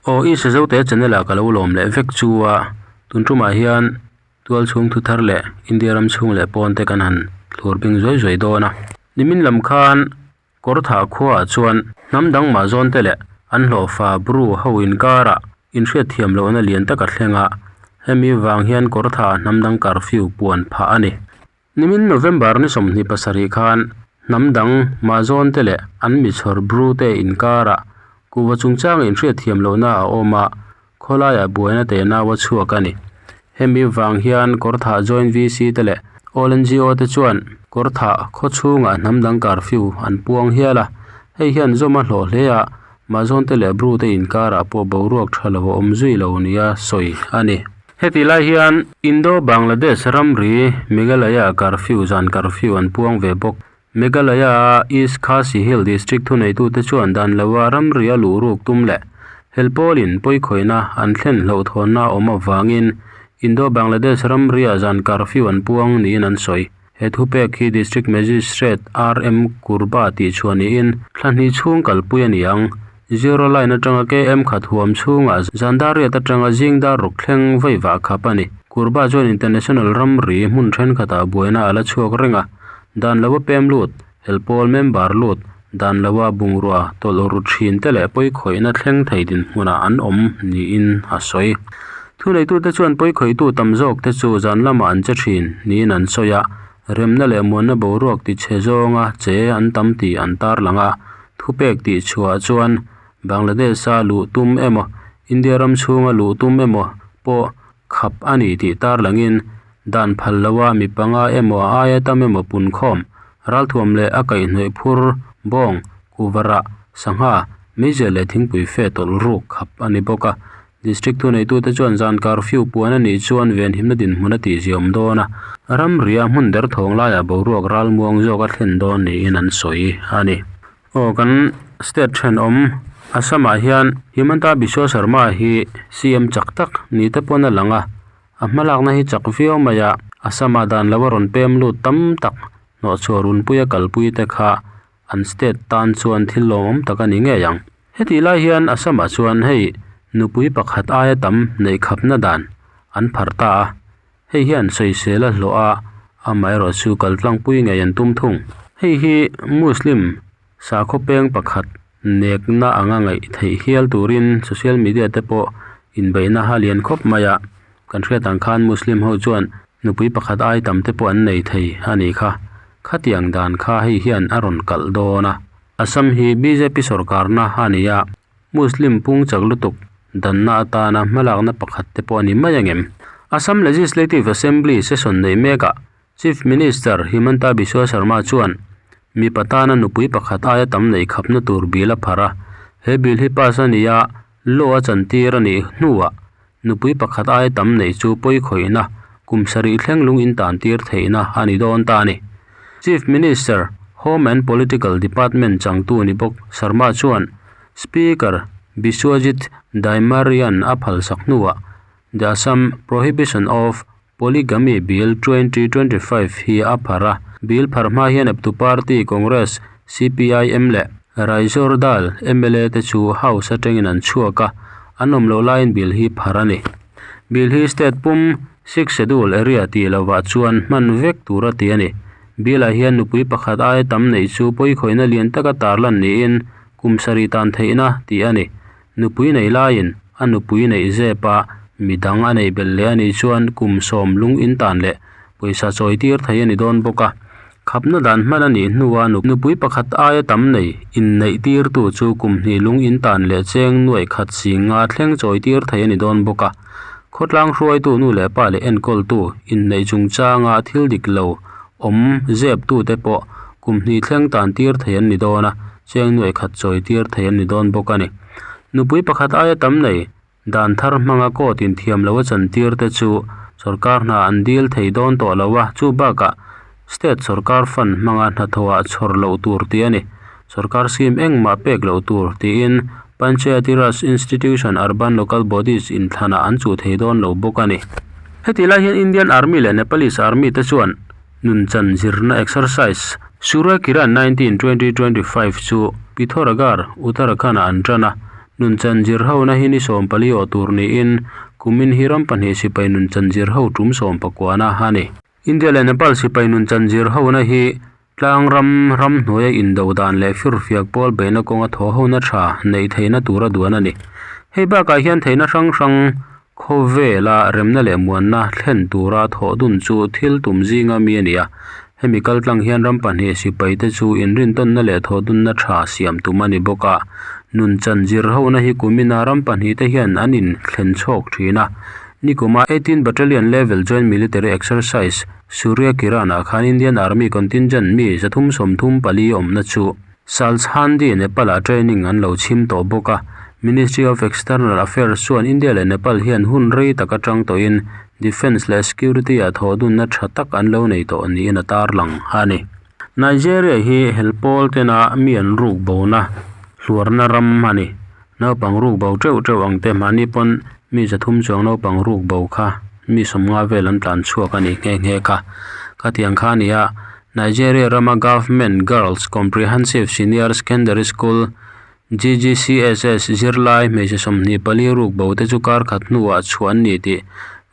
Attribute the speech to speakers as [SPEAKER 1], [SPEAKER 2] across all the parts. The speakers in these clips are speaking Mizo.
[SPEAKER 1] Aw i Sazote channel ah ka lo lawm leh vek chu a, tun tumah hian tual chhung thu thar leh India ram chhung leh pawn te kan han thlur bing zuai zuai dawn a. Nimin lam khan Kawrthah khuaah chuan hnam dang mah zawn te leh an hlawhfa Bru ho inkarah inhriatthiam lohna lian tak a thleng a, hemi vang hian Kawrthah hnam dang curfew puan phah a ni. Nimin November ni 27 khan hnam dang Mazawn te leh an mi chhawr Bru te inkarah kuhva chungchanga inhriatthiam lohna a awm a, khawlaiah buaina te nau a chhuak a ni. Hemi vang hian Kawrthah Joint VC te leh All ngo te chuan Kawrthah khaw chhungah hnam dang curfew an puang hial a, hei hian zawm a hlawh hle a, Mazawn te leh Bru te inkarah pawh boruak tha lo a awm zui lo nia sawi a ni. Heti lai hian Indo-Bangladesh ramri Meghalaya curfew zan curfew an puang ve bawk. Meghalaya-a East Khasi Hill District thuneitute chuan dan loa ramri a luh ruk tum leh helpawlin pawikhawihna an thlen hlauhthawnna a awm avangin Indo-Bangladesh ramria zan curfew an puang niin an sawi. He thupek hi District Magistrate RM Kurba tih chhuah niin thla hnih chhung kalpui a ni ang. Zero line atanga KM khat huam chhungah zan dar riat atanga zing dar ruk thleng vawi vah khap a ni. Kurba chuan international ramri hmun thenkhatah buaina a la chhuak reng a, dan loa pem lut, helpawl member lut, dan loa bungrua tawlh ru thin te leh pawikhawihna thleng thei dinhmunah an awm niin a sawi. Thuneitute chuan pawikhawihtu tam zawk te chu zan lamah an che thin niin an sawi a, remna leh muanna boruak tichhe zawnga che an tam tih an tarlang a. Thupek tih chhuah chuan Bangladesh-a luh tum emaw, India ram chhunga luh tum emaw pawh khap a ni tih tarlangin dan phal loa mi panga emaw a aia tam emaw punkhawm, ralthuam leh a kaihhnawih phur, bawng, kuvarah, sangha, meizial leh thingpui fe tawlh ruk khap a ni bawk a. District thuneitute chuan zan curfew puan a nih chuan venhimna dinhmun a tihziawm dawn a, ramria hmun derthawng laiah boruak ralmuang zawk a thlen dawn niin an sawi a ni. Aw kan state thenawm Assam-ah hian Himanta Biswa Sarma hi CM chak tak ni te pawn a lang a, a hmalakna hi chak viau mai a, Assam-ah dan lo a rawn pem lut tam tak hnawhchhuah runpuia kalpui te kha an state tan chuan thil lawmawm tak a ni ngei ang. Hetih lai hian Assam-ah chuan hei nupui pakhat aia tam neih khapna dan an pharh ta a, hei hian sawisel a hlawh a, amaherawh chu kal tlangpui ngei an tum thung. Hei hi Muslim sakhaw peng pakhat nekna anga ngaih theih hial turin social media te pawh inbeihna a lian khawp mai a, kan hriat ang khan Muslim ho chuan nupui pakhat ai tam te pawh an nei thei a nih kha. Khatiang dan kha hei hian a rawn kalh dawn a. Assam hi bjp sorkarna a ni a, Muslim pung chak lutuk danna atana hmalakna pakhat te pawh a ni mai angem? Assam Legislative Assembly session neih mekah Chief Minister Himanta Biswa Sarma chuan mipa tana nupui pakhat aia tam neih khapna tur bill a pharh a, he bill hi pass a ni a, law a chantir a nih hnuah nupui pakhat aia tam neih chu pawikhawihna kum sarih thleng lung intan tir theihna a ni dawn ta a ni. Chief Minister, Home and Political Department changtu ni bawk Sarma chuan Speaker Biswajit Daimarian a phalsak hnuah The Assam Prohibition of Polygamy Bill 2025 hi a pharh a. Bill pharh hma hian eptu party Congress, CPIM leh Raijor Dal mla te chu House atangin an chhuak a, an awm loh laiin bill hi pharh a ni. Bill hi state pum Sixth Schedule area tih lovah chuan hman vek tur a ti a ni. Bill-ah hian nupui pakhat aia tam neih chu pawikhawihna lian taka tarlan niin kum sarih tan theihna tih a ni. Nupui neih laiin a nupui neih zep a, midang a neih belh leh a nih chuan kum sawm lung in tan leh pawisa chawi tir thei a ni dawn bawk a. Khapna dan hman a nih hnua nupui pakhat aia tam nei inneih tirtu chu kum hnih lung in tan leh cheng nuaih khat sing nga thleng chawi tir thei a ni dawn bawk a. Khawtlang hruaitu nu leh pa leh enkawltu inneih chungchanga thil dik lo awm zeptute pawh kum hnih thleng tan tir thei an ni dawn a. Cheng nuaih khat chawi tir thei an ni dawn bawk a ni. Nupui pakhat aia tam nei, dan thar hmanga court in thiam lo a chantir te chu sorkar hna an dil thei dawn tawh lo a, chu bakah state sorkar fund hmanga hnathawhah chhawr loh tur tih a ni. Sorkar scheme engmah pek loh tur tiin Panchayati Raj Institution Urban Local Bodies inthlanah an chuh thei dawn lo bawk a ni. Heti lai hian Indian Army leh Nepalese Army te chuan Nunchan zirna exercise Surya Kiran 19 2025 chu Pithoragarh, Uttarakhand-ah an tan a. Nunchan zirhona hi ni 14 awh tur niin kumin hi ram pahnih sipai nunchan zirho tum 19na a ni. India leh Nepal sipai nunchan zirhona hi tlang ram ramhnuaia indo dan leh firfiak pawl beihna kawnga thawhhona tha neih theihna tura duan a ni. Hei bakah hian theihna hrang hrang khawvela remna leh muanna thlen tura thawh dun chu thil tum zinga mi a ni a. Hemi kaltlang hian ram pahnih sipai te chu inrintawnna leh thawh dunna tha siam tum a ni bawk a. Nunchan zirhona hi kumina ram pahnih te hian an inthlen chhawk thin a. Nikuma 18 Battalion Level Joint Military Exercise Surya Kiran-ah khan Indian Army contingent mi 334 awmna chu Salchhandi, Nepal-ah training an lo chhim tawh bawk a. Ministry of External Affairs chuan India leh Nepal hian hun rei tak atang tawhin defence leh security-ah thawh dunna tha tak an lo nei tawh niin a tarlang a ni. Nigeria hi helpawl tena mi an ruk bona hluarna ram a ni. Naupang ruk bo teuh teuh ang te mahni pawn mi 300 chuang naupang ruk bo kha mi 50 vel an tlan chhuak a ni nghe nghe kha. Khatiang kha a ni a, Nigeria rama Government Girls Comprehensive Senior Secondary School GGCSS zirlai hmeichhe 24 ruk bo te chu kar khat hnuah chhuah an ni tih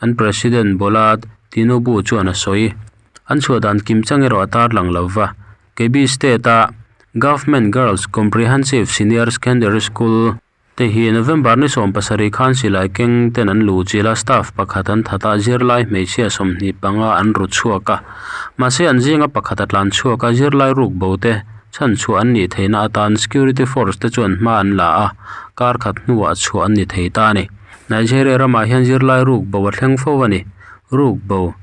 [SPEAKER 1] an President Bola Tinubu chuan a sawi. An chhuah dan kim chang erawh a tarlang lova. Kebbi State-a Government Girls Comprehensive Senior Secondary School te hi November ni 17 khan silai keng ten an luh chilh a, staff pakhat an that a, zirlai hmeichhia 25 an ru chhuak a. Mahse an zinga pakhat a tlan chhuak a, zirlai ruk bo te chhan chhuah an nih theihna atan security force te chuan hma an la a, kar khat hnuah chhuah an ni thei ta a ni. Nigeria ramah hian zirlai ruk bo a thleng fo a ni. Ruk bo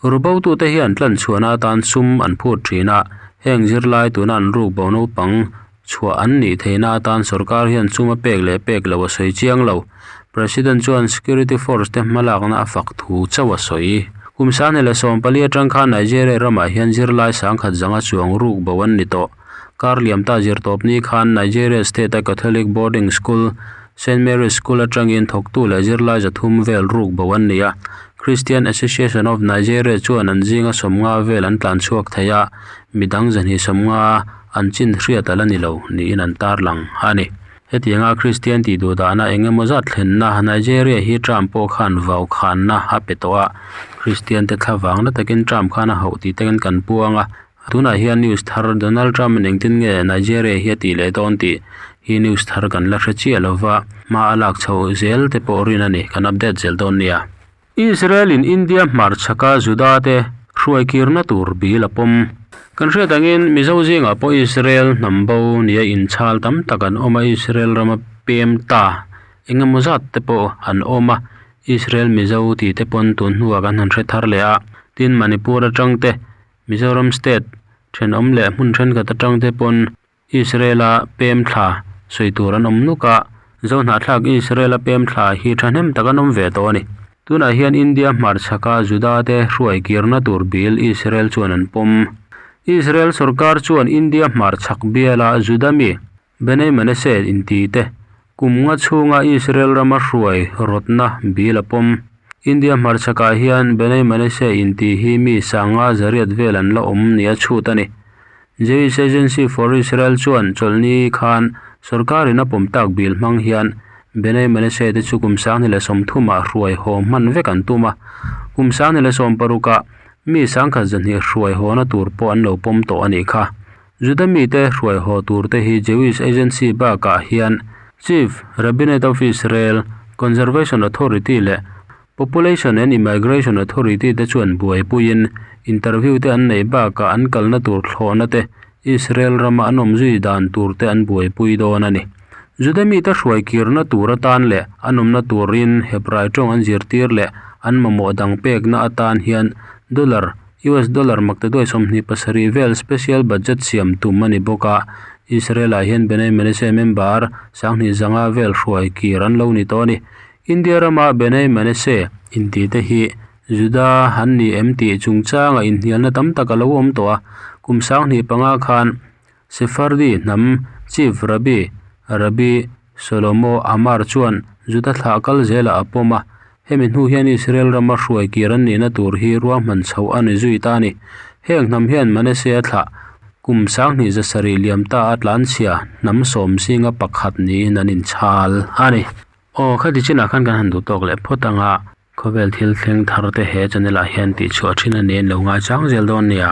[SPEAKER 1] Rubotute hian tlan chhuahna atan sum an phut thin a, heng zirlai tuna an ruk bo naupang chhuah an nih theihna atan sorkar hian sum a pek leh pek lo a sawi chiang lo. President chuan security force te hmalakna a fak thu chauh a sawi. Kum 2014 atang khan Nigeria ramah hian zirlai 1,100 chuang ruk bo an ni tawh. Kar liam ta zir tawp ni khan Nigeria State a Catholic boarding school Saint Mary's School atangin thawktu leh zirlai 300 vel ruk bo an ni a. Christian Association of Nigeria chuan an zinga 50 vel an tlan chhuak thei a, midang 250 an chin hriat ala ni lo niin an tarlang a ni. Hetianga Christian tih duh dahna engemaw zat thlenna Nigeria hi Trump pawh khan vau khanna a pe tawh a. Christian te thlavang na takin Trump khan a hauh tih takin kan puang a. Tunah hian news thar Donald Trump in engtin nge Nigeria hi a tih leh dawn tih hi news thar kan la hre chiah lova, hma a lak chho zel te pawh rin a ni, kan update zel dawn nia. Israel in India hmarchhaka Juda te hruai kirna tur bil a pawm. Kan hriat angin Mizo zingah pawh Israel hnam bo nia inchhal tam tak an awm a, Israel rama pem ta engemaw zat te pawh an awm a, Israel Mizo tih te pawn tun hnuah kan han hre thar leh a, tin Manipur atang te Mizoram state thenawm leh hmun thenkhat atang te pawn Israel-a pem thla sawi tur an awm nuk a, Zohnahthlak Israel-a pem thla hi thahnem tak an awm ve tawh a ni. Tunah hian India hmarchhaka Juda te hruai kirna tur bil Israel chuan an pawm. Israel sorkar chuan India hmarchhak biala Juda mi Bnei Menashe inti te kum nga chhunga Israel rama hruai rawtna bil a pawm. India hmarchhakah hian Bnei Menashe inti hi mi 5,800 vel an la awm nia chhut a ni. Jewish Agency for Israel chuan chawlhni khan sorkarin a pawm tak bil hmang hian Bnei Menashe te chu kum 2030-ah hruai haw hman vek an tum a. Kum 2016-ah mi 1,200 hruai hawna tur pawh an lo pawm tawh a nih kha. Juda mite hruai haw tur te hi Jewish Agency bakah hian Chief Rabbinate of Israel, Conservation Authority leh Population and Immigration Authority te chuan buaipuiin interview te an neih bakah an kalna tur thlawhna te Israel rama an awm zui dan tur te an buaipui dawn a ni. Juda mite hruai kirna tur atan leh an awmna turin Hebrai tawng an zirtir leh an mamawh dang pekna atan hian dollar US dollar maktaduai 27 vel special budget siam tum a ni bawk a. Israel-ah hian Bnei Menashe member 2,500 vel hruai kir an lo ni tawh a ni. India rama Bnei Menashe inti te hi Juda an ni em tih chungchanga inhnialna tam tak a lo awm tawh a. Kum 2005 khan Sephardi hnam Chief Rabbi, Rabbi Shlomo Amar chuan Juda thlah kal zelah a pawm a. Hemi hnu hian Israel rama hruai kir an nihna tur hi ruahman chhoh a ni zui ta a ni. Heng hnam hian Manasseh a thlah. Kum 2700 liam ta a tlanchhia hnam sawm zinga pakhat niin an inchhal a ni. Aw, khati chinah khan kan han duh tawk leh phawt ang a, khawvel thil thleng thar te he channel ah hian tihchhuah thin a ni an lo ngaichang zel dawn nia.